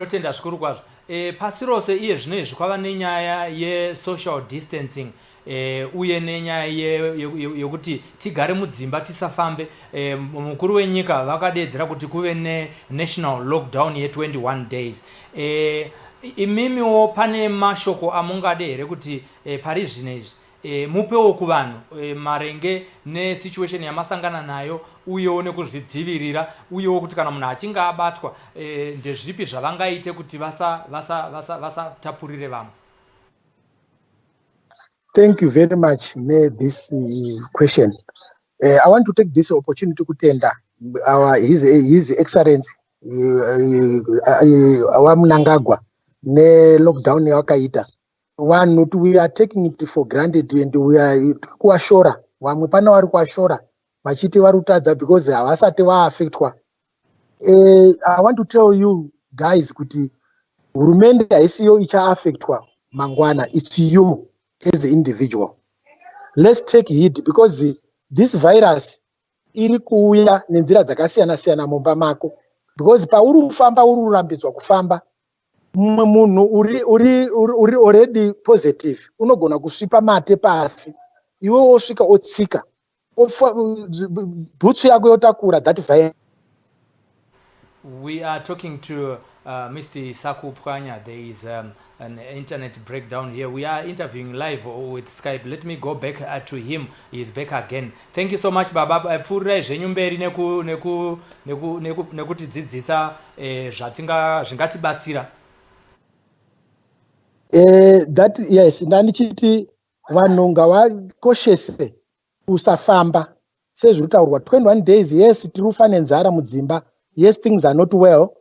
Tinotenda zvikuru kwazvo. Pasi rose iye zvino izvi kwava nenyaya yesocial distancing uye nenyaya yekuti tigare mudzimba, tisafambe. Mukuru wenyika vakadeedzera kuti kuve nenational lockdown ye21 days. Imimiwo pane mashoko amungade here kuti pari zvino izvi mupewo kuvanhu maringe nesituation yamasangana nayo, uyewo nekuzvidzivirira, uyewo kuti kana munhu achinge abatwa, ndezvipi zvavangaite kuti vasatapurire vamwe? Thank you very much nethis question. I want to take this opportunity kutenda our His Excellency waMnangagwa nelockdown yawakaita. Vanhu, we are taking it for granted and we are kuvashora. Vamwe pana vari kuvashora vachiti vari kutadza because havasati vaaffectwa. I want to tell you guys kuti hurumende haisiyo ichaaffectwa mangwana. It's you as an individual. Let's take heed because this virus iri kuuya nenzira dzakasiyana siyana mumba mako, because pauri kufamba, uri kurambidzwa kufamba, mumwe munhu uri already positive unogona kusvipa mate pasi, iwe wosvika otsika, bhutsu yako yotakura that virus. We are talking to Mr. Sakupwanya. There is an internet breakdown here. We are interviewing live with Skype. Let me go back to him. He is back again. Thank you so much, Baba. Pfuurirai zvenyu mberi nekutidzidzisa zvingatibatsira. That yes, ndandichiti vanhu ngavakoshese kusafamba sezviri kutaurwa 21 days. Yes, tiri kufa nenzara mudzimba. Yes, things are not well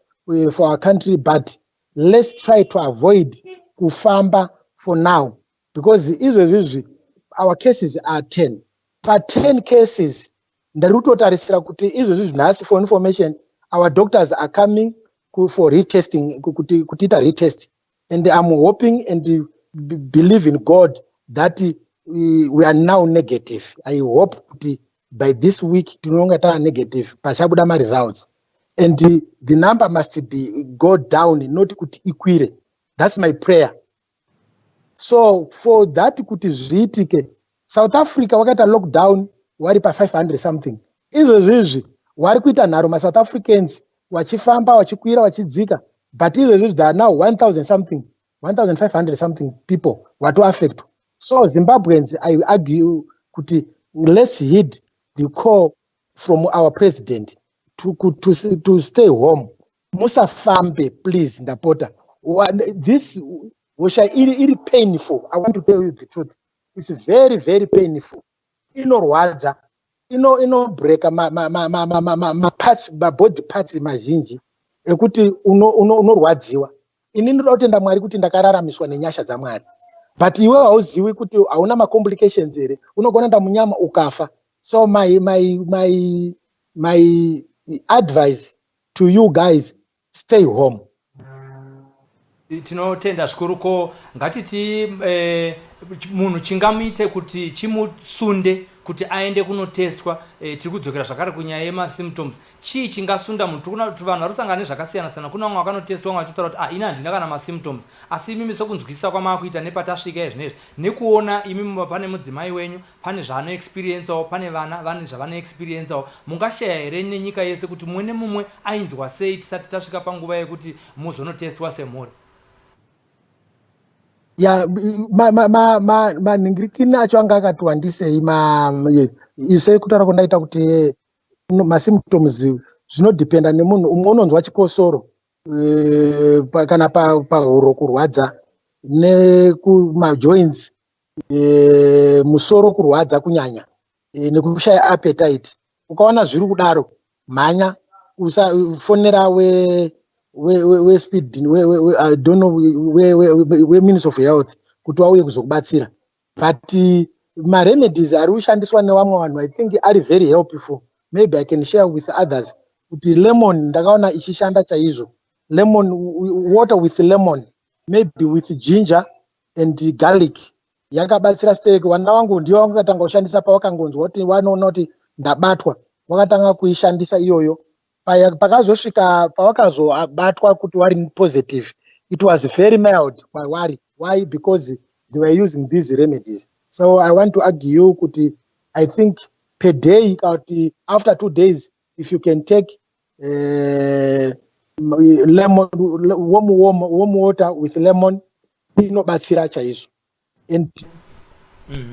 for our country, but let's try to avoid kufamba for now, because izvezvizvi our cases are 10. Pa10 cases, ndiri kutotarisira kuti izvezvizvi nhasi, for information, our doctors are coming for retesting, kuti kutiita retest, and I'm hoping and believe in God that we are now negative. I hope kuti by this week tinonga taa negative pachabuda maresults, and the number must be go down, not kuti ikwire. That's my prayer. So for that kuti zviitike, South Africa wakaita lockdown wari pa500 something. Izvezvizvi wari kuita nharo maSouth Africans, vachifamba, vachikwira, vachidzika, but izvezvizvi there are now 1000 something, 1500 something people vatoaffectwa. So Zimbabweans, I argue kuti let's heed the call from our president to stay home. Musafambe, please, ndapota. This hosha iri painful. I want to tell you the truth, it's very, very painful. Inorwadza, inobreka maparts, mabody parts mazhinji ekuti unorwadziwa. Ini ndinoda kutenda Mwari kuti ndakararamiswa nenyasha dzaMwari, but iwe hauzivi kuti hauna macomplications here. Unogona nda munyama ukafa. So my advice to you guys, stay home. Tinotenda zvikuru. Ko ngatiti munhu chingamuite kuti chimusunde kuti aende kunotestwa? Tiri kudzokera zvakare kunyaya yemasymptoms. Chii chingasunda munhu? Tiri kuona kuti vanhu vari kusangana nezvakasiyana siyana. Kuna vamwe vakanotestwa, vamwe vachitaura kuti, "Ah, ini handina kana masymptoms." Asi imimi, sokunzwisisa kwamaakuita nepatasvika izvinezvi, nekuona imimi pane mudzimai wenyu pane zvaanoexperiencewo, pane vana vane zvavanoexperiencewo, mungashaya here nenyika yese kuti mumwe nemumwe ainzwa sei tisati tasvika panguva yekuti muzonotestwa semhuri? Ya, manhingirikini acho anga akati wandisei. Sekutaura kwandaita kuti masymptoms zvinodhipenda nemunhu. Umwe unonzwa chikosoro kana pahuro kurwadza, nekumajoints, musoro kurwadza kunyanya, nekushaya appetite. Ukaona zviri kudaro, mhanya, usafonera wespeed, I don't know, weMinistry of Health kuti vauye kuzokubatsira. But maremedies ari kushandiswa nevamwe vanhu, I think ari very helpful. Maybe I can share with others kuti lemon, ndakaona ichishanda chaizvo, lemon water with lemon, maybe with ginger and garlic, yakabatsira stereki. Vana vangu ndivo vakatanga kushandisa pavakangonzwa kuti vanoona kuti ndabatwa, vakatanga kuishandisa iyoyo. Pakazosvika pavakazobatwa kuti vari positive, it was very mild kwavari. Why? Because they were using these remedies. So I want to argue kuti I think per day, kana kuti after 2 days, if you can take lemon, warm water with lemon, inobatsira chaizvo. And